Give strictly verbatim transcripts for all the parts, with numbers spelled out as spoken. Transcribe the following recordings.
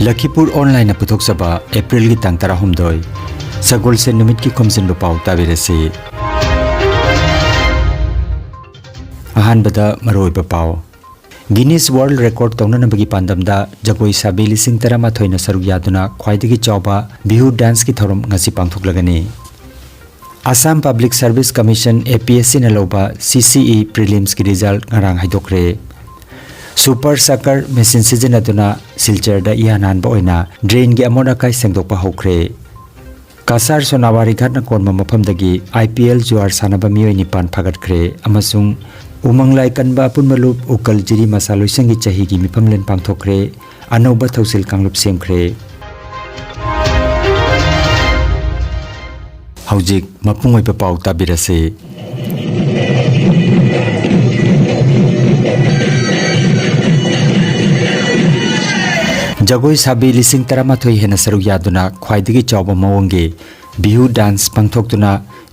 ꯂꯈꯤꯄꯨꯔ ꯑꯣꯟꯂꯥꯏꯟꯅ ꯄꯨꯊꯣꯛꯆꯕ ꯑꯦꯄ꯭ꯔꯤꯜꯒꯤ ꯇꯥꯡ ꯇꯔꯥꯍꯨꯝꯗꯣꯏ, ꯁꯒꯣꯜꯁꯦꯟ ꯅꯨꯃꯤꯠꯀꯤ ꯈꯣꯝꯖꯤꯟꯕ ꯄꯥꯎ ꯇꯥꯕꯤꯔꯁꯤ꯫ ꯑꯍꯥꯟꯕꯗ ꯃꯔꯨꯑꯣꯏꯕ ꯄꯥꯎ꯫ ꯒꯤꯅꯤꯁ ꯋꯥꯔꯜꯗ ꯔꯦꯀꯣꯔꯗ ꯇꯧꯅꯅꯕꯒꯤ ꯄꯥꯟꯗꯝꯗ ꯖꯒꯣꯏ ꯁꯥꯕꯤ ꯂꯤꯁꯤꯡ ꯇꯔꯥꯃꯥꯊꯣꯏꯅ ꯁꯔꯨꯛ ꯌꯥꯗꯨꯅ ꯈ꯭ꯋꯥꯏꯗꯒꯤ ꯆꯥꯎꯕ ꯕꯤꯍꯨ ꯗꯥꯟꯁꯀꯤ ꯊꯧꯔꯝ ꯉꯁꯤ ꯄꯥꯡꯊꯣꯛꯂꯒꯅꯤ꯫ ꯑꯁꯥꯝ ꯄꯕ꯭ꯂꯤꯛ ꯁꯔꯚꯤꯁ ꯀꯃꯤꯁꯟ, ꯑꯦ ꯄꯤ ꯑꯦꯁ ꯁꯤꯅ ꯂꯧꯕ ꯁꯤ ꯁꯤ ꯏ ꯄ꯭ꯔꯤꯂꯤꯝꯁꯀꯤ ꯔꯤꯖꯜꯠ ꯉꯔꯥꯡ ꯍꯥꯏꯗꯣꯛꯈ꯭ꯔꯦ꯫ ꯁꯨꯄꯔ ꯁꯀꯔ ꯃꯦꯁꯤꯟ ꯁꯤꯖꯤꯟꯅꯗꯨꯅ ꯁꯤꯜꯆꯔꯗ ꯏꯍꯥꯟ ꯍꯥꯟꯕ ꯑꯣꯏꯅ ꯗ꯭ꯔꯦꯟꯒꯤ ꯑꯃꯣꯠ ꯑꯀꯥꯏ ꯁꯦꯡꯗꯣꯛꯄ ꯍꯧꯈ꯭ꯔꯦ꯫ ꯀꯁꯥꯔ ꯁꯣꯅꯥꯋꯥꯔꯤ ꯘꯥꯠꯅ ꯀꯣꯟꯕ ꯃꯐꯝꯗꯒꯤ ꯑꯥꯏ ꯄꯤ ꯑꯦꯜ ꯖꯨꯋꯥꯔ ꯁꯥꯟꯅꯕ ꯃꯤꯑꯣꯏ ꯅꯤꯄꯥꯟ ꯐꯥꯒꯠꯈ꯭ꯔꯦ ꯑꯃꯁꯨꯡ ꯎꯃꯪ ꯂꯥꯏ ꯀꯟꯕ ꯑꯄꯨꯟꯕ ꯂꯨꯞ ꯎꯀꯜ ꯖꯤꯔꯤ ꯃꯁꯥ ꯂꯣꯏꯁꯪꯒꯤ ꯆꯍꯤꯒꯤ ꯃꯤꯐꯝꯂꯦꯟ ꯄꯥꯡꯊꯣꯛꯈ꯭ꯔꯦ꯫ ꯑꯅꯧꯕ ꯊꯧꯁꯤꯜ ꯀꯥꯡꯂꯨꯞ ꯁꯦꯝꯈ꯭ꯔꯦ꯫ ꯍꯧꯖꯤꯛ ꯃꯄꯨꯡ ꯑꯣꯏꯕ ꯄꯥꯎ ꯇꯥꯕꯤꯔꯁꯤ꯫ ꯖꯒꯣꯏ ꯁꯥꯕꯤ ꯂꯤꯁꯤꯡ ꯇꯔꯥꯃꯥꯊꯣꯏ ꯍꯦꯟꯅ ꯁꯔꯨꯛ ꯌꯥꯗꯨꯅ ꯈ꯭ꯋꯥꯏꯗꯒꯤ ꯆꯥꯎꯕ ꯃꯑꯣꯡꯒꯤ ꯕꯤꯍꯨ ꯗꯥꯟꯁ ꯄꯥꯡꯊꯣꯛꯇꯨꯅ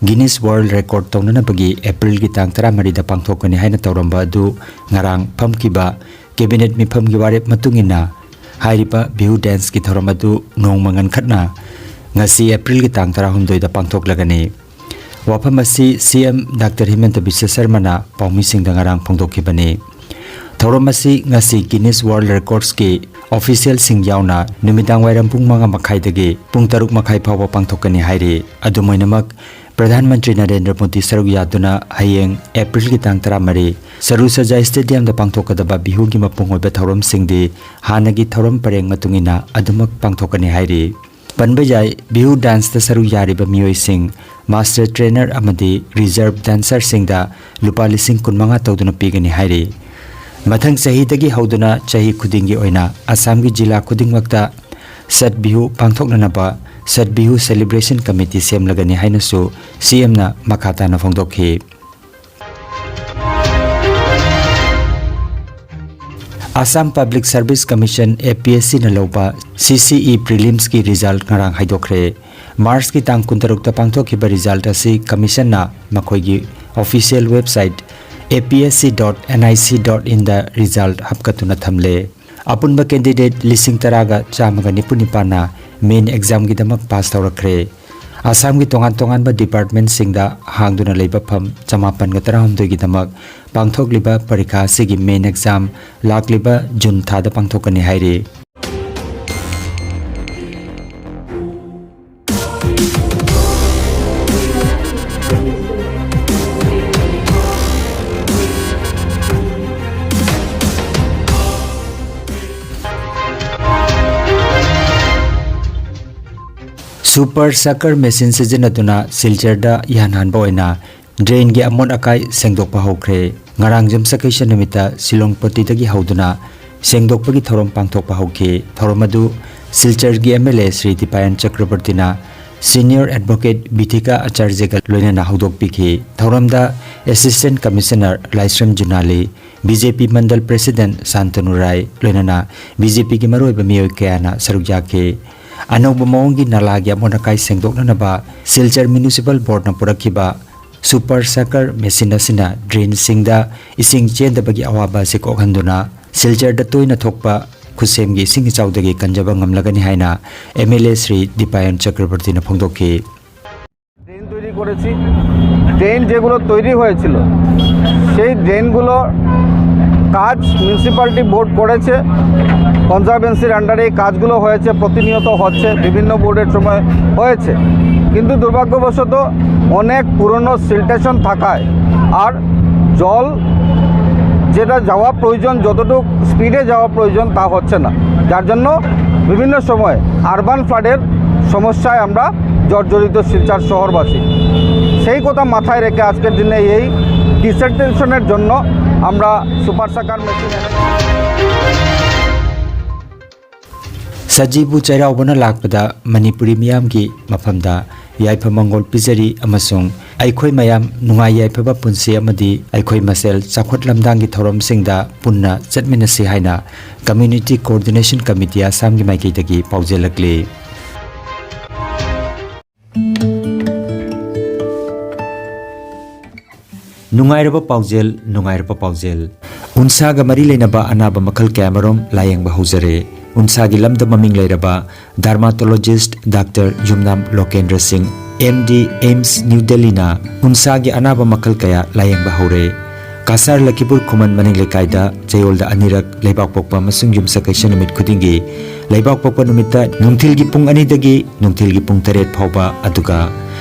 ꯒꯤꯅꯤꯁ ꯋꯥꯔꯜꯗ ꯔꯦꯀꯣꯔꯗ ꯇꯧꯅꯅꯕꯒꯤ ꯑꯦꯄ꯭ꯔꯤꯜꯒꯤ ꯇꯥꯡ ꯇꯔꯥꯃꯔꯤꯗ ꯄꯥꯡꯊꯣꯛꯀꯅꯤ ꯍꯥꯏꯅ ꯇꯧꯔꯝꯕ ꯑꯗꯨ ꯉꯔꯥꯡ ꯐꯝꯈꯤꯕ ꯀꯦꯕꯤꯅꯦꯠ ꯃꯤꯐꯝꯒꯤ ꯋꯥꯔꯦꯞ ꯃꯇꯨꯡ ꯏꯟꯅ ꯍꯥꯏꯔꯤꯕ ꯕꯤꯍꯨ ꯗꯥꯟꯁꯀꯤ ꯊꯧꯔꯝ ꯑꯗꯨ ꯅꯣꯡꯃ ꯉꯟꯈꯠꯅ ꯉꯁꯤ ꯑꯦꯄ꯭ꯔꯤꯜꯒꯤ ꯇꯥꯡ ꯇꯔꯥꯍꯨꯝꯗꯣꯏꯗ ꯄꯥꯡꯊꯣꯛꯂꯒꯅꯤ꯫ ꯋꯥꯐꯝ ꯑꯁꯤ ꯁꯤ ꯑꯦꯝ ꯗꯥꯛꯇꯔ ꯍꯤꯃꯟꯇ ꯕꯤꯁ꯭ꯋ ꯁꯔꯃꯅ ꯄꯥꯎꯃꯤꯁꯤꯡꯗ ꯉꯔꯥꯡ ꯐꯣꯡꯗꯣꯛꯈꯤꯕꯅꯤ꯫ ꯊꯧꯔꯝ ꯑꯁꯤ ꯉꯁꯤ ꯒꯤꯅꯤꯁ ꯋꯥꯔꯜꯗ ꯔꯦꯀꯣꯔꯗꯁꯀꯤ ꯑꯣꯐꯤꯁꯤꯌꯦꯜꯁꯤꯡ ꯌꯥꯎꯅ ꯅꯨꯃꯤꯗꯥꯡ ꯋꯥꯏꯔꯝ ꯄꯨꯡ ꯃꯉꯥ ꯃꯈꯥꯏꯗꯒꯤ ꯄꯨꯡ ꯇꯔꯨꯛ ꯃꯈꯥꯏ ꯐꯥꯎꯕ ꯄꯥꯡꯊꯣꯛꯀꯅꯤ ꯍꯥꯏꯔꯤ꯫ ꯑꯗꯨꯝ ꯑꯣꯏꯅꯃꯛ, ꯄ꯭ꯔꯙꯥꯟ ꯃꯟꯇ꯭ꯔꯤ ꯅꯔꯦꯟꯗ꯭ꯔ ꯃꯣꯗꯤ ꯁꯔꯨꯛ ꯌꯥꯗꯨꯅ ꯍꯌꯦꯡ ꯑꯦꯄ꯭ꯔꯤꯜꯒꯤ ꯇꯥꯡ ꯇꯔꯥꯃꯔꯤ, ꯁꯔꯨ ꯁꯖꯥ ꯁ꯭ꯇꯦꯗꯤꯌꯝꯗ ꯄꯥꯡꯊꯣꯛꯀꯗꯕ ꯕꯤꯍꯨꯒꯤ ꯃꯄꯨꯡ ꯑꯣꯏꯕ ꯊꯧꯔꯝꯁꯤꯡꯗꯤ ꯍꯥꯟꯅꯒꯤ ꯊꯧꯔꯝ ꯄꯔꯦꯡ ꯃꯇꯨꯡ ꯏꯟꯅ ꯑꯗꯨꯃꯛ ꯄꯥꯡꯊꯣꯛꯀꯅꯤ ꯍꯥꯏꯔꯤ꯫ ꯄꯟꯕ ꯌꯥꯏ, ꯕꯤꯍꯨ ꯗꯥꯟꯁꯇ ꯁꯔꯨꯛ ꯌꯥꯔꯤꯕ ꯃꯤꯑꯣꯏꯁꯤꯡ, ꯃꯥꯁꯇꯔ ꯇ꯭ꯔꯦꯅꯔ ꯑꯃꯗꯤ ꯔꯤꯖꯔꯚ ꯗꯥꯟꯁꯔꯁꯤꯡꯗ ꯂꯨꯄꯥ ꯂꯤꯁꯤꯡ ꯀꯨꯟꯃꯉꯥ ꯇꯧꯗꯨꯅ ꯄꯤꯒꯅꯤ ꯍꯥꯏꯔꯤ꯫ ꯃꯊꯪ ꯆꯍꯤꯗꯒꯤ ꯍꯧꯗꯨꯅ ꯆꯍꯤ ꯈꯨꯗꯤꯡꯒꯤ ꯑꯣꯏꯅ ꯑꯁꯥꯝꯒꯤ ꯖꯤꯂꯥ ꯈꯨꯗꯤꯡꯃꯛꯇ ꯁꯠ ꯕꯤꯍꯨ ꯄꯥꯡꯊꯣꯛꯅꯅꯕ ꯁꯠ ꯕꯤꯍꯨ ꯁꯦꯂꯦꯕ꯭ꯔꯦꯁꯟ ꯀꯃꯤꯇꯤ ꯁꯦꯝꯂꯒꯅꯤ ꯍꯥꯏꯅꯁꯨ ꯁꯤ ꯑꯦꯝꯅ ꯃꯈꯥ ꯇꯥꯅ ꯐꯣꯡꯗꯣꯛꯈꯤ꯫ ꯑꯁꯥꯝ ꯄꯕ꯭ꯂꯤꯛ ꯁꯔꯚꯤꯁ ꯀꯃꯤꯁꯟ, ꯑꯦ ꯄꯤ ꯑꯦꯁ ꯁꯤꯅ ꯂꯧꯕ ꯁꯤ ꯁꯤ ꯏ ꯄ꯭ꯔꯤꯂꯤꯝꯁꯀꯤ ꯔꯤꯖꯜꯠ ꯉꯔꯥꯡ ꯍꯥꯏꯗꯣꯛꯈ꯭ꯔꯦ꯫ ꯃꯥꯔꯆꯀꯤ ꯇꯥꯡ ꯀꯨꯟꯇꯔꯨꯛꯇ ꯄꯥꯡꯊꯣꯛꯈꯤꯕ ꯔꯤꯖꯜꯠ ꯑꯁꯤ ꯀꯃꯤꯁꯟꯅ ꯃꯈꯣꯏꯒꯤ official website A P S C dot N I C dot in the result ꯍꯥꯞꯀꯠꯇꯨꯅ ꯊꯝꯂꯦ꯫ ꯑꯄꯨꯟꯕ candidate ꯂꯤꯁꯤꯡ ꯇꯔꯥꯒ ꯆꯥꯝꯃꯒ ꯅꯤꯐꯨ ꯅꯤꯄꯥꯟꯅ main examꯒꯤꯗꯃꯛ pass ꯇꯧꯔꯛꯈ꯭ꯔꯦ꯫ ꯑꯁꯥꯝꯒꯤ ꯇꯣꯉꯥꯟ ꯇꯣꯉꯥꯟꯕ departmentꯁꯤꯡꯗ ꯍꯥꯡꯗꯨꯅ ꯂꯩꯕ ꯐꯝ ꯆꯃꯥꯄꯟꯒ ꯇꯔꯥꯍꯨꯝꯗꯣꯏꯒꯤꯗꯃꯛ ꯄꯥꯡꯊꯣꯛꯂꯤꯕ ꯄꯔꯤꯈꯥ ꯑꯁꯤꯒꯤ main exam ꯂꯥꯛꯂꯤꯕ ꯖꯨꯟ ꯊꯥꯗ ꯄꯥꯡꯊꯣꯛꯀꯅꯤ ꯍꯥꯏꯔꯤ꯫ Super sucker machine ꯁꯤꯖꯤꯟꯅꯗꯨꯅ ꯁꯤꯜꯆꯔꯗ ꯏꯍꯥꯟ ꯍꯥꯟꯕ ꯑꯣꯏꯅ drainꯒꯤ ꯑꯃꯣꯠ ꯑꯀꯥꯏ ꯁꯦꯡꯗꯣꯛꯄ ꯍꯧꯈ꯭ꯔꯦ꯫ ꯉꯔꯥꯡ ꯌꯨꯝꯁꯀꯩꯁ ꯅꯨꯃꯤꯠꯇ ꯁꯤꯂꯣꯡꯄꯇꯤꯗꯒꯤ ꯍꯧꯗꯨꯅ ꯁꯦꯡꯗꯣꯛꯄꯒꯤ ꯊꯧꯔꯝ ꯄꯥꯡꯊꯣꯛꯄ ꯍꯧꯈꯤ꯫ ꯊꯧꯔꯝ ꯑꯗꯨ ꯁꯤꯜꯆꯔꯒꯤ MLA ꯁ꯭ꯔꯤ ꯗꯤꯄꯥꯌꯟ ꯆꯀ꯭ꯔꯕꯔꯇꯤꯅ senior advocate ꯕꯤꯊꯤꯀꯥ ꯑꯆꯥꯔꯖꯒ ꯂꯣꯏꯅꯅ ꯍꯧꯗꯣꯛꯄꯤꯈꯤ꯫ ꯊꯧꯔꯝꯗ Assistant Commissioner ꯂꯥꯏꯁ꯭ꯔꯝ ꯖꯨꯅꯥꯂꯤ, BJP Mandal President ꯁꯥꯟꯇꯅꯨ ꯔꯥꯏ, ꯂꯣꯏꯅꯅ BJPꯒꯤ ꯃꯔꯨꯑꯣꯏꯕ ꯃꯤꯑꯣꯏ ꯀꯌꯥꯅ ꯁꯔꯨꯛ ꯌꯥꯈꯤ꯫ ꯑꯅꯧꯕ ꯃꯑꯣꯡꯒꯤ ꯅꯂꯥꯒꯤ ꯑꯃꯣꯠ ꯑꯀꯥꯏ ꯁꯦꯡꯗꯣꯛꯅꯅꯕ Silchar Municipal Boardꯅ ꯄꯨꯔꯛꯈꯤꯕ super sucker machine ꯑꯁꯤꯅ drainꯁꯤꯡꯗ ꯏꯁꯤꯡ ꯆꯦꯟꯗꯕꯒꯤ ꯑꯋꯥꯕ ꯑꯁꯤ ꯀꯣꯛꯍꯟꯗꯨꯅ ꯁꯤꯜꯆꯔꯗ ꯇꯣꯏꯅ ꯊꯣꯛꯄ ꯈꯨꯠꯁꯦꯝꯒꯤ ꯏꯁꯤꯡ ꯏꯆꯥꯎꯗꯒꯤ ꯀꯟꯖꯕ ꯉꯝꯂꯒꯅꯤ ꯍꯥꯏꯅ MLA ꯁ꯭ꯔꯤ ꯗꯤꯄꯥꯌꯟ ꯆꯀ꯭ꯔꯕꯔꯇꯤꯅ ꯐꯣꯡꯗꯣꯛꯈꯤ꯫ ড্রেন তৈরি করেছি। ড্রেন যেগুলো তৈরি হয়েছিল, সেই ড্রেনগুলোর কাজ মিউনিসিপ্যালিটি বোর্ড করেছে, কনজারভেন্সির আন্ডারে এই কাজগুলো হয়েছে, প্রতিনিয়ত হচ্ছে, বিভিন্ন বোর্ডের সময় হয়েছে। কিন্তু দুর্ভাগ্যবশত অনেক পুরনো সিলটেশন থাকায় আর জল যেটা যাওয়া প্রয়োজন, যতটুকু স্পিডে যাওয়া প্রয়োজন, তা হচ্ছে না, যার জন্য বিভিন্ন সময় আরবান ফ্লাডের সমস্যায় আমরা জর্জরিত শিলচর শহরবাসী। সেই কথা মাথায় রেখে আজকের দিনে এই ডিসিলটেশনের জন্য আমরা সুপার সাকার মেশিন ꯁꯖꯤꯕꯨ ꯆꯩꯔꯥꯎꯕꯅ ꯂꯥꯛꯄꯗ ꯃꯅꯤꯄꯨꯔꯤ ꯃꯤꯌꯥꯝꯒꯤ ꯃꯐꯝꯗ ꯌꯥꯏꯐ ꯃꯪꯒꯣꯜ ꯄꯤꯖꯔꯤ ꯑꯃꯁꯨꯡ ꯑꯩꯈꯣꯏ ꯃꯌꯥꯝ ꯅꯨꯡꯉꯥꯏ ꯌꯥꯏꯐꯕ ꯄꯨꯟꯁꯤ ꯑꯃꯗꯤ ꯑꯩꯈꯣꯏ ꯃꯁꯦꯜ ꯆꯥꯎꯈꯠ ꯂꯝꯗꯥꯡꯒꯤ ꯊꯧꯔꯝꯁꯤꯡꯗ ꯄꯨꯟꯅ ꯆꯠꯃꯤꯟꯅꯁꯤ ꯍꯥꯏꯅ Community Coordination Committee ꯑꯁꯥꯝꯒꯤ ꯃꯥꯏꯀꯩꯗꯒꯤ ꯄꯥꯎꯖꯦꯜꯂꯛꯂꯤ꯫ ꯅꯨꯡꯉꯥꯏꯔꯕ ꯄꯥꯎꯖꯦꯜ, ꯅꯨꯡꯉꯥꯏꯔꯕ ꯄꯥꯎꯖꯦꯜ꯫ ꯎꯟꯁꯥꯒ ꯃꯔꯤ ꯂꯩꯅꯕ ꯑꯅꯥꯕ ꯃꯈꯜ ꯀꯌꯥꯃꯔꯨꯝ ꯂꯥꯌꯦꯡꯕ ꯍꯧꯖꯔꯦ꯫ ꯎꯟꯁꯥꯒꯤ ꯂꯝꯗ ꯃꯃꯤꯡ ꯂꯩꯔꯕ dermatologist Doctor ꯌꯨꯝꯅꯥꯝ ꯂꯣꯀꯦꯟꯗ꯭ꯔ ꯁꯤꯡ, M D, AIIMS, ꯅ꯭ꯌꯨ ꯗꯦꯜꯂꯤꯅ ꯎꯟꯁꯥꯒꯤ ꯑꯅꯥꯕ ꯃꯈꯜ ꯀꯌꯥ ꯂꯥꯌꯦꯡꯕ ꯍꯧꯔꯦ꯫ ꯀꯁꯥꯔ ꯂꯈꯤꯄꯨꯔ ꯈꯨꯃꯟ ꯃꯅꯤꯡ ꯂꯩꯀꯥꯏꯗ ꯆꯌꯣꯜꯗ ꯑꯅꯤꯔꯛ ꯂꯩꯕꯥꯛꯄꯣꯛꯄ ꯑꯃꯁꯨꯡ ꯌꯨꯝꯁꯀꯩꯁ ꯅꯨꯃꯤꯠ ꯈꯨꯗꯤꯡꯒꯤ, ꯂꯩꯕꯥꯛꯄꯣꯛꯄ ꯅꯨꯃꯤꯠꯇ ꯅꯨꯡꯊꯤꯜꯒꯤ ꯄꯨꯡ ꯑꯅꯤꯗꯒꯤ ꯅꯨꯡꯊꯤꯜꯒꯤ ꯄꯨꯡ ꯇꯔꯦꯠ ꯐꯥꯎꯕ, ꯑꯗꯨꯒ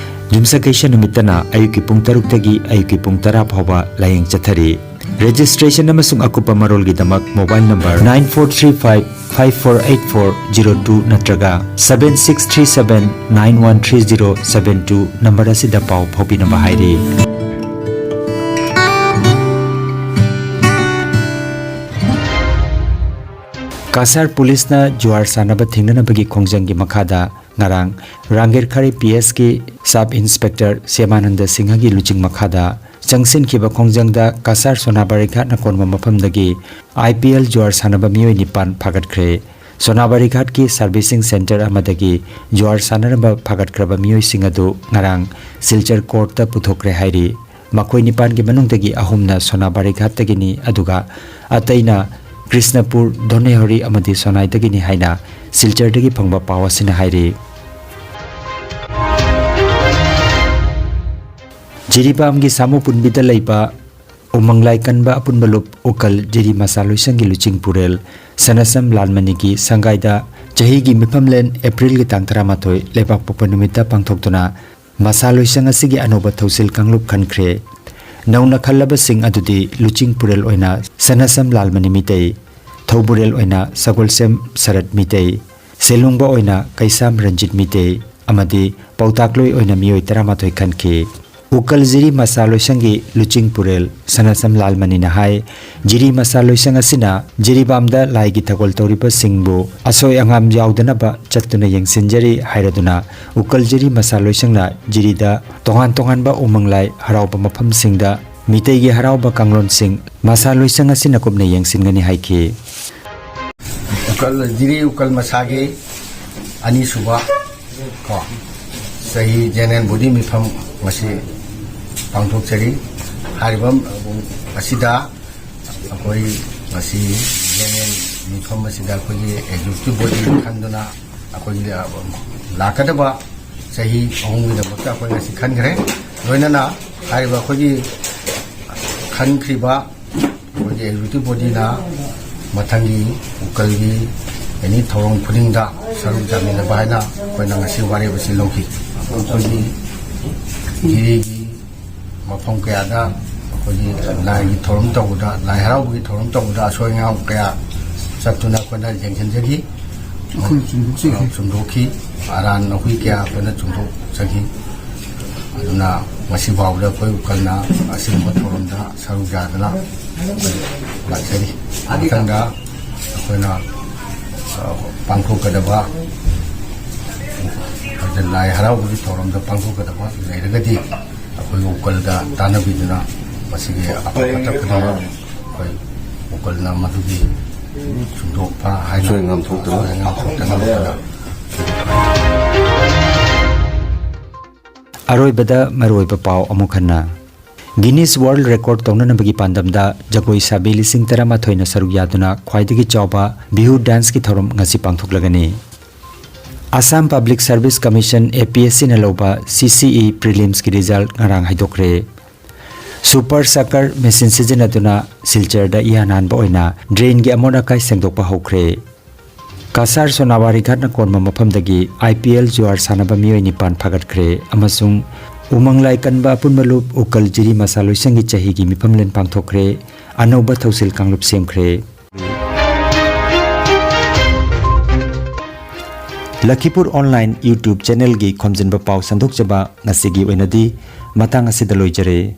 ꯌꯨꯝꯁꯀꯩꯁ ꯅꯨꯃꯤꯠꯇꯅ ꯑꯌꯨꯛꯀꯤ ꯄꯨꯡ ꯇꯔꯨꯛꯇꯒꯤ ꯑꯌꯨꯛꯀꯤ ꯄꯨꯡ ꯇꯔꯥ ꯐꯥꯎꯕ ꯂꯥꯌꯦꯡ ꯆꯠꯊꯔꯤ꯫ Registration ꯑꯃꯁꯨꯡ ꯑꯀꯨꯞꯄ ꯃꯔꯣꯜꯒꯤꯗꯃꯛ mobile number nine four three five five four eight four zero two ꯅꯠꯇ꯭ꯔꯒ seven six three seven nine one three zero seven two number ꯑꯁꯤꯗ ꯄꯥꯎ ꯐꯥꯎꯕꯤꯅꯕ ꯍꯥꯏꯔꯤ꯫ ꯀꯁꯥꯔ ꯄꯨꯂꯤꯁꯅ ꯖꯨꯋꯥꯔ ꯁꯥꯟꯅꯕ ꯊꯤꯡꯅꯅꯕꯒꯤ ꯈꯣꯡꯖꯪꯒꯤ ꯃꯈꯥꯗ ꯉꯔꯥꯡ ꯔꯥꯡꯒꯤꯔꯈꯥꯔꯤ P S ꯀꯤ Sub Inspector ꯁ꯭ꯌꯥꯃꯥꯅꯟꯗ ꯁꯤꯡꯍꯒꯤ ꯂꯨꯆꯤꯡ ꯃꯈꯥꯗ ꯆꯪꯁꯤꯟꯈꯤꯕ ꯈꯣꯡꯖꯪꯗ ꯀꯁꯥꯔ ꯁꯣꯅꯥꯕꯥꯔꯤ ꯘꯥꯠꯅ ꯀꯣꯟꯕ ꯃꯐꯝꯗꯒꯤ I P L ꯖꯨꯋꯥꯔ ꯁꯥꯟꯅꯕ ꯃꯤꯑꯣꯏ ꯅꯤꯄꯥꯟ ꯐꯥꯒꯠꯈ꯭ꯔꯦ꯫ ꯁꯣꯅꯥꯕꯥꯔꯤ ꯘꯥꯠꯀꯤ servicing centre ꯑꯃꯗꯒꯤ ꯖꯨꯋꯥꯔ ꯁꯥꯟꯅꯅꯕ ꯐꯥꯒꯠꯈ꯭ꯔꯕ ꯃꯤꯑꯣꯏꯁꯤꯡ ꯑꯗꯨ ꯉꯔꯥꯡ ꯁꯤꯜꯆꯔ courtꯇ ꯄꯨꯊꯣꯛꯈ꯭ꯔꯦ ꯍꯥꯏꯔꯤ꯫ ꯃꯈꯣꯏ ꯅꯤꯄꯥꯟꯒꯤ ꯃꯅꯨꯡꯗꯒꯤ ꯑꯍꯨꯝꯅ ꯁꯣꯅꯥꯕꯥꯔꯤ ꯘꯥꯠꯇꯒꯤꯅꯤ, ꯑꯗꯨꯒ ꯑꯇꯩꯅ ꯀ꯭ꯔꯤꯁꯅꯄꯨꯔ, ꯙꯣꯅꯦꯍꯣꯔꯤ ꯑꯃꯗꯤ ꯁꯣꯅꯥꯏꯗꯒꯤꯅꯤ ꯍꯥꯏꯅ ꯁꯤꯜꯆꯔꯗꯒꯤ ꯐꯪꯕ ꯄꯥꯎ ꯑꯁꯤꯅ ꯍꯥꯏꯔꯤ꯫ ꯖꯤꯔꯤꯕꯥꯝꯒꯤ ꯁꯥꯃꯨ ꯄꯨꯟꯕꯤꯗ ꯂꯩꯕ ꯎꯃꯪ ꯂꯥꯏ ꯀꯟꯕ ꯑꯄꯨꯟꯕ ꯂꯨꯞ ꯎꯀꯜ ꯖꯤꯔꯤ ꯃꯁꯥ ꯂꯣꯏꯁꯪꯒꯤ ꯂꯨꯆꯤꯡ ꯄꯨꯔꯦꯜ ꯁꯅꯥꯁꯝ ꯂꯥꯜꯃꯅꯤꯒꯤ ꯁꯪꯒꯥꯏꯗ ꯆꯍꯤꯒꯤ ꯃꯤꯐꯝꯂꯦꯟ ꯑꯦꯄ꯭ꯔꯤꯜꯒꯤ ꯇꯥꯡ ꯇꯔꯥꯃꯥꯊꯣꯏ ꯂꯩꯕꯥꯛꯄꯣꯛꯄ ꯅꯨꯃꯤꯠꯇ ꯄꯥꯡꯊꯣꯛꯇꯨꯅ ꯃꯁꯥ ꯂꯣꯏꯁꯪ ꯑꯁꯤꯒꯤ ꯑꯅꯧꯕ ꯊꯧꯁꯤꯜ ꯀꯥꯡꯂꯨꯞ ꯈꯟꯈ꯭ꯔꯦ꯫ ꯅꯧꯅ ꯈꯜꯂꯕꯁꯤꯡ ꯑꯗꯨꯗꯤ ꯂꯨꯆꯤꯡ ꯄꯨꯔꯦꯜ ꯑꯣꯏꯅ ꯁꯅꯥꯁꯝ ꯂꯥꯜꯃꯅꯤ ꯃꯤꯇꯩ, ꯊꯧꯕꯨꯔꯦꯜ ꯑꯣꯏꯅ ꯁꯒꯣꯜꯁꯦꯝ ꯁꯔꯠ ꯃꯤꯇꯩ, ꯁꯦꯂꯨꯡꯕ ꯑꯣꯏꯅ ꯀꯩꯁꯥꯝ ꯔꯟꯖꯤꯠ ꯃꯤꯇꯩ ꯑꯃꯗꯤ ꯄꯥꯎꯇꯥꯛꯂꯣꯏ ꯑꯣꯏꯅ ꯃꯤꯑꯣꯏ ꯇꯔꯥꯃꯥꯊꯣꯏ ꯈꯟꯈꯤ꯫ ꯎꯀꯜ ꯖꯤꯔꯤ ꯃꯁꯥ ꯂꯣꯏꯁꯪꯒꯤ ꯂꯨꯆꯤꯡ ꯄꯨꯔꯦꯜ ꯁꯅꯥꯁꯝ ꯂꯥꯜꯃꯅꯤꯅ ꯍꯥꯏ, ꯖꯤꯔꯤ ꯃꯁꯥ ꯂꯣꯏꯁꯪ ꯑꯁꯤꯅ ꯖꯤꯔꯤꯕꯥꯝꯗ ꯂꯥꯏꯒꯤ ꯊꯧꯒꯜ ꯇꯧꯔꯤꯕꯁꯤꯡꯕꯨ ꯑꯁꯣꯏ ꯑꯉꯥꯝ ꯌꯥꯎꯗꯅꯕ ꯆꯠꯇꯨꯅ ꯌꯦꯡꯁꯤꯟꯖꯔꯤ ꯍꯥꯏꯔꯗꯨꯅ ꯎꯀꯜ ꯖꯤꯔꯤ ꯃꯁꯥ ꯂꯣꯏꯁꯪꯅ ꯖꯤꯔꯤꯗ ꯇꯣꯉꯥꯟ ꯇꯣꯉꯥꯟꯕ ꯎꯃꯪ ꯂꯥꯏ ꯍꯔꯥꯎꯕ ꯃꯐꯝꯁꯤꯡꯗ ꯃꯤꯇꯩꯒꯤ ꯍꯔꯥꯎꯕ ꯀꯥꯡꯂꯣꯟꯁꯤꯡ ꯃꯁꯥ ꯂꯣꯏꯁꯪ ꯑꯁꯤꯅ ꯀꯨꯞꯅ ꯌꯦꯡꯁꯤꯟꯒꯅꯤ ꯍꯥꯏꯈꯤ꯫ ꯎꯀꯜ, ꯖꯤꯔꯤ ꯎꯀꯜ ꯃꯁꯥꯒꯤ ꯑꯅꯤꯁꯨꯕ ꯀꯣ ꯆꯍꯤ general body ꯃꯤꯐꯝ ꯉꯁꯤ ꯄꯥꯡꯊꯣꯛꯆꯔꯤ꯫ ꯍꯥꯏꯔꯤꯕ ꯑꯁꯤꯗ ꯑꯩꯈꯣꯏ ꯉꯁꯤ ꯖꯦꯅꯦꯔꯦꯜ ꯃꯤꯐꯝ ꯑꯁꯤꯗ ꯑꯩꯈꯣꯏꯒꯤ ꯑꯦꯛꯖꯤꯀ꯭ꯌꯨꯇꯤꯚ ꯕꯣꯗꯤ ꯈꯟꯗꯨꯅ ꯑꯩꯈꯣꯏꯒꯤ, ꯑ, ꯂꯥꯛꯀꯗꯕ ꯆꯍꯤ ꯑꯍꯨꯝꯒꯤꯗꯃꯛꯇ ꯑꯩꯈꯣꯏ ꯉꯁꯤ ꯈꯟꯈ꯭ꯔꯦ꯫ ꯂꯣꯏꯅꯅ ꯍꯥꯏꯔꯤꯕ ꯑꯩꯈꯣꯏꯒꯤ ꯈꯟꯈ꯭ꯔꯤꯕ ꯑꯩꯈꯣꯏꯒꯤ ꯑꯦꯛꯖꯤꯀ꯭ꯌꯨꯇꯤꯚ ꯕꯣꯗꯤꯅ ꯃꯊꯪꯒꯤ ꯎꯀꯜꯒꯤ ꯑꯦꯅꯤ ꯊꯧꯔꯝ ꯈꯨꯗꯤꯡꯗ ꯁꯔꯨꯛ ꯌꯥꯃꯤꯟꯅꯕ ꯍꯥꯏꯅ ꯑꯩꯈꯣꯏꯅ ꯉꯁꯤ ꯋꯥꯔꯦꯞ ꯑꯁꯤ ꯂꯧꯈꯤ꯫ ꯑꯩꯈꯣꯏꯒꯤ ꯖꯤꯔꯤꯒꯤ ꯃꯐꯝ ꯀꯌꯥꯗ ꯑꯩꯈꯣꯏꯒꯤ ꯂꯥꯏꯒꯤ ꯊꯧꯔꯝ ꯇꯧꯕꯗ, ꯂꯥꯏ ꯍꯔꯥꯎꯕꯒꯤ ꯊꯧꯔꯝ ꯇꯧꯕꯗ ꯑꯁꯣꯏ ꯑꯉꯥꯝ ꯀꯌꯥ ꯆꯠꯇꯨꯅ ꯑꯩꯈꯣꯏꯅ ꯌꯦꯡꯁꯤꯟꯖꯈꯤ꯫ ꯑꯩꯈꯣꯏꯅ ꯆꯨꯝꯗꯣꯛꯆꯈꯤ꯫ ꯆꯨꯝꯗꯣꯛꯈꯤ꯫ ꯑꯔꯥꯟ ꯑꯍꯨꯏ ꯀꯌꯥ ꯑꯩꯈꯣꯏꯅ ꯆꯨꯝꯗꯣꯛꯆꯈꯤ꯫ ꯑꯗꯨꯅ ꯉꯁꯤ ꯐꯥꯎꯕꯗ ꯑꯩꯈꯣꯏ ꯎꯀꯜꯅ ꯑꯁꯤꯒꯨꯝꯕ ꯊꯧꯔꯝꯗ ꯁꯔꯨꯛ ꯌꯥꯗꯅ ꯂꯥꯛꯆꯔꯤ꯫ ꯃꯊꯪꯗ ꯑꯩꯈꯣꯏꯅ, ꯑ, ꯄꯥꯡꯊꯣꯛꯀꯗꯕ, ꯂꯥꯏ ꯍꯔꯥꯎꯕꯒꯤ ꯊꯧꯔꯝꯗ ꯄꯥꯡꯊꯣꯛꯀꯗꯕ ꯂꯩꯔꯒꯗꯤ ꯑꯩꯈꯣꯏ ꯎꯀꯜꯗ ꯇꯥꯟꯅꯕꯤꯗꯨꯅ ꯃꯁꯤꯒꯤ ꯑꯐ ꯐꯠꯇ ꯈꯨꯗꯤꯡꯃꯛ ꯑꯩꯈꯣꯏ ꯎꯀꯜꯅ ꯃꯗꯨꯒꯤ ꯁꯨꯡꯗꯣꯛꯄ ꯍꯥꯏꯅ ꯑꯁꯣꯏ ꯑꯉꯥꯝ ꯊꯣꯛꯇꯅꯕ꯫ ꯑꯁꯣꯏ ꯑꯉꯥꯝ ꯊꯣꯛꯇꯅꯕ ꯍꯣꯠꯅ-, ꯑꯔꯣꯏꯕꯗ ꯃꯔꯨꯑꯣꯏꯕ ꯄꯥꯎ ꯑꯃꯨꯛ ꯍꯟꯅ꯫ ꯒꯤꯅꯤꯁ ꯋꯥꯔꯜꯗ ꯔꯦꯀꯣꯔꯗ ꯇꯧꯅꯅꯕꯒꯤ ꯄꯥꯟꯗꯝꯗ ꯖꯒꯣꯏ ꯁꯥꯕꯤ ꯂꯤꯁꯤꯡ ꯇꯔꯥꯃꯥꯊꯣꯏꯅ ꯁꯔꯨꯛ ꯌꯥꯗꯨꯅ ꯈ꯭ꯋꯥꯏꯗꯒꯤ ꯆꯥꯎꯕ ꯕꯤꯍꯨ ꯗꯥꯟꯁꯀꯤ ꯊꯧꯔꯝ ꯉꯁꯤ ꯄꯥꯡꯊꯣꯛꯂꯒꯅꯤ꯫ ꯑꯁꯥꯝ ꯄꯕ꯭ꯂꯤꯛ ꯁꯔꯚꯤꯁ ꯀꯃꯤꯁꯟ, ꯑꯦ ꯄꯤ ꯑꯦꯁ ꯁꯤꯅ ꯂꯧꯕ ꯁꯤ ꯁꯤ ꯏ ꯄ꯭ꯔꯤꯂꯤꯝꯁꯀꯤ ꯔꯤꯖꯜꯠ ꯉꯔꯥꯡ ꯍꯥꯏꯗꯣꯛꯈ꯭ꯔꯦ꯫ ꯁꯨꯄꯔ ꯁꯀꯔ ꯃꯦꯁꯤꯟ ꯁꯤꯖꯤꯟꯅꯗꯨꯅ ꯁꯤꯜꯆꯔꯗ ꯏꯍꯥꯟ ꯍꯥꯟꯕ ꯑꯣꯏꯅ ꯗ꯭ꯔꯦꯟꯒꯤ ꯑꯃꯣꯠ ꯑꯀꯥꯏ ꯁꯦꯡꯗꯣꯛꯄ ꯍꯧꯈ꯭ꯔꯦ꯫ ꯀꯁꯥꯔ ꯁꯣꯅꯥꯋꯥꯔꯤ ꯘꯥꯠꯅ ꯀꯣꯟꯕ ꯃꯐꯝꯗꯒꯤ ꯑꯥꯏ ꯄꯤ ꯑꯦꯜ ꯖꯨꯋꯥꯔ ꯁꯥꯟꯅꯕ ꯃꯤꯑꯣꯏ ꯅꯤꯄꯥꯟ ꯐꯥꯒꯠꯈ꯭ꯔꯦ ꯑꯃꯁꯨꯡ ꯎꯃꯪ ꯂꯥꯏ ꯀꯟꯕ ꯑꯄꯨꯟꯕ ꯂꯨꯞ ꯎꯀꯜ ꯖꯤꯔꯤ ꯃꯁꯥ ꯂꯣꯏꯁꯪꯒꯤ ꯆꯍꯤꯒꯤ ꯃꯤꯐꯝꯂꯦꯟ ꯄꯥꯡꯊꯣꯛꯈ꯭ꯔꯦ꯫ ꯑꯅꯧꯕ ꯊꯧꯁꯤꯜ ꯀꯥꯡꯂꯨꯞ ꯁꯦꯝꯈ꯭ꯔꯦ꯫ ꯂꯈꯤꯄꯨꯔ ꯑꯣꯟꯂꯥꯏꯟ YouTube ꯆꯦꯅꯦꯜꯒꯤ ꯈꯣꯝꯖꯤꯟꯕ ꯄꯥꯎ ꯁꯟꯗꯣꯛꯆꯕ ꯉꯁꯤꯒꯤ ꯑꯣꯏꯅꯗꯤ ꯃꯇꯥꯡ ꯑꯁꯤꯗ ꯂꯣꯏꯖꯔꯦ꯫